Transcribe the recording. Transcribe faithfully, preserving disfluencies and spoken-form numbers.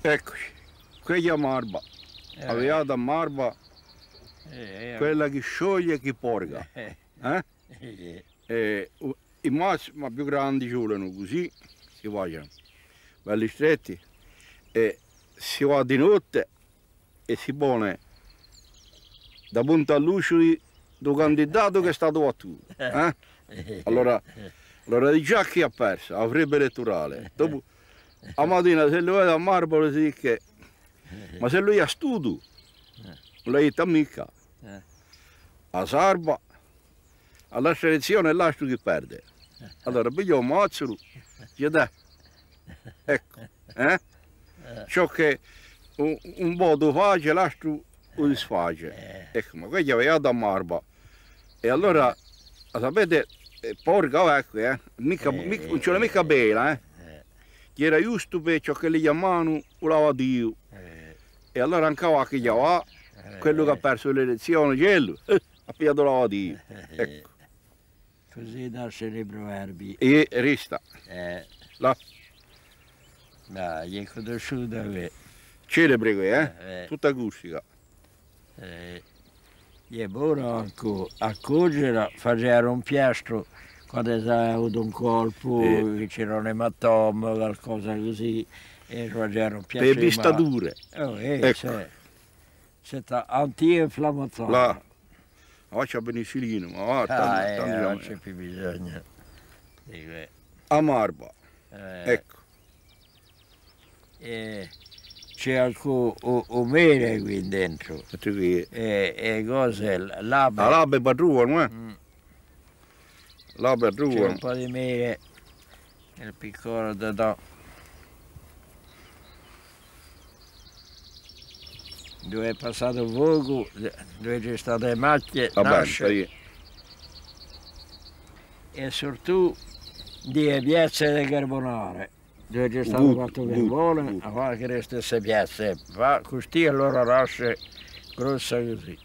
Eccuci, quella hè a marba. Eh. A beata marba, eh, eh, quella chì scioglie è chì porga. Eh? Eh, eh. Eh, u-, i mazzi, ma più grandi ci volenu cusì, si facenu belli stretti, è si và di notte è si pone da punta à l'usciu di, di u candidatu chì hè statu battutu, eh? Allora, allora dice chì hà persu, a frebba elettorale. Dopu, a matina, s'ellu vede a marba, si dice, ma s'ellu hè astutu, ùn l'hà detta micca. A sarba, à l'altra elezzione hè l'astru chì perde. Allora piglia u mazzulu, dice, dai, eccu, eh? Ciò chì un, un pocu face, l'astru u disface. Eccu, ma quella hè a beata marba. È allora, a sapete, eh, porga, eccu, eh? Micca, micca, ùn ci vole micca à bella, eh? Chì era ghjustu per ciò chì li chjamanu u lavativu. È allora ancu avà chì ghjà và, quellu chì hà persu l'elezzione, quellu, eh, hà pigliatu u lavativu. Eccu. Cusì nascenu i pruverbii. È resta. Eh. Là. Dai, hè cunnisciuta quì. Celebre quì, eh? Eh, eh. Tutta a Corsica. Eh, hè bona ancu à coglie, facenu un piastru quandu s'hà avutu un colpu, chì c'era un ematomu, qualcosa cusì, è facenu un piastru. Per e pistature. Oh, eh, eccu. Sì. Hè anti-inflamatoria. Là. Ma faccia penicillinu, ma và, ah, tantu, eh, tantu ùn ci hè più bisognu di què. A marba. Eh. Eccu. Eh, ci hè ancu u, u, u mele quì dentru. È, è cose, l-, l'ape. Ah, l'ape pà truvà, nò? Mm. L'ape truvà. Ci hè un pocu di mele, il piccolo dedò. Duve hè passatu u focu, duve ci hè statu e machje, nasce. Và bè, soprattuttu di e piazze di carbonare. Duve ci hè statu fattu u carbone, hà fattu e stesse piazze. Và custì, allora nasce grossa cusì.